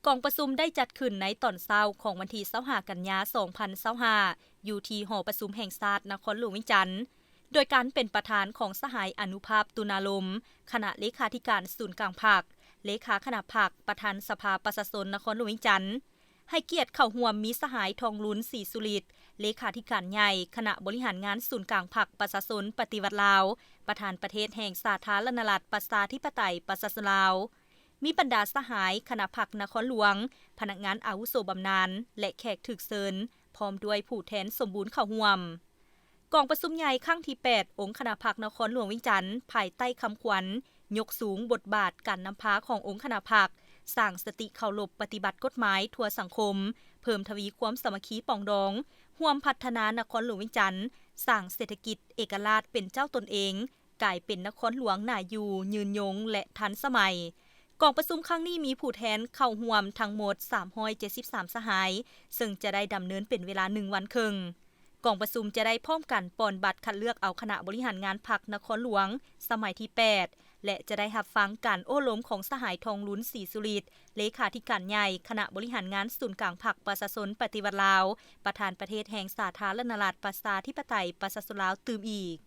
ກອງປະຊຸມໄດ້ຈັດຂຶ້ນໃນຕອນເຊົ້າຂອງວັນທີຊາວຫ້າ ກັນຍາ ສອງພັນຊາວຫ້າ ຢູ່ທີ່ຫໍປະຊຸມແຫ່ງຊາດນະຄອນຫຼວງວຽງຈັນ ໂດຍການເປັນປະທານຂອງສະຫາຍ ອະນຸພາບ ຕຸນາລົມ ຄະນະເລຂາທິການສູນກາງພັກ, ເລຂາຄະນະພັກ, ປະທານສະພາປະຊາຊົນນະຄອນຫຼວງວຽງຈັນ. ໃຫ້ກຽດເຂົ້າຮ່ວມມີສະຫາຍ ທອງລຸນ ສີສຸລິດ ເລຂາທິການໃຫຍ່ຄະນະບໍລິຫານງານສູນກາງພັກປະຊາຊົນປະຕິວັດລາວ, ປະທານປະເທດແຫ່ງສາທາລະນະລັດ ປະຊາທິປະໄຕ ປະຊາຊົນລາວ. ມີບັນດາສະຫາຍຄະນະພັກນະຄອນຫຼວງ, ພະນັກງານອາວຸໂສບຳນານ ແລະ ແຂກຖືກເຊີນ, ພ້ອມດ້ວຍຜູ້ແທນສົມບູນເຂົ້າຮ່ວມ. ກອງປະຊຸມໃຫຍ່ຄັ້ງທີແປດ ອົງຄະນະພັກນະຄອນຫຼວງວຽງຈັນ ພາຍໃຕ້ຄຳຂວັນ ຍົກສູງບົດບາດການນຳພາຂອງອົງຄະນະພັກ, ສ້າງສະຕິເຄົາລົບປະຕິບັດກົດໝາຍທົ່ວສັງຄົມ, ເພີ່ມທະວີຄວາມສາມັກຄີປອງດອງ, ຮ່ວມພັດທະນານະຄອນຫຼວງວຽງຈັນ, ສ້າງເສດຖະກິດເອກະລາດເປັນເຈົ້າຕົນເອງ, ກາຍເປັນນະຄອນຫຼວງໜ້າຢູ່, ຍືນຍົງ ແລະ ທັນສະໄໝ. ກອງປະຊຸມຄັ້ງນີ້ມີຜູ້ແທນເຂົ້າຮ່ວມທັງໝົດສາມຮ້ອຍເຈັດສິບສາມສະຫາຍ, ເຊິ່ງຈະໄດ້ດຳເນີນເປັນເວລາໜຶ່ງວັນເຄິ່ງ. ກອງປະຊຸມຈະໄດ້ພ້ອມກັນປ່ອນບັດຄັດເລືອກເອົາຄະນະບໍລິຫານງານພັກນະຄອນຫຼວງສະໄໝທີແປດ ແລະ ຈະໄດ້ຮັບຟັງການໂອ້ລົມຂອງສະຫາຍ ທອງລຸນ ສີສຸລິດ ເລຂາທິການໃຫຍ່ຄະນະບໍລິຫານງານສູນກາງພັກປະຊາຊົນປະຕິວັດລາວ, ປະທານປະເທດແຫ່ງສາທາລະນະລັດ ປະຊາທິປະໄຕ ປະຊາຊົນລາວ ຕື່ມອີກ.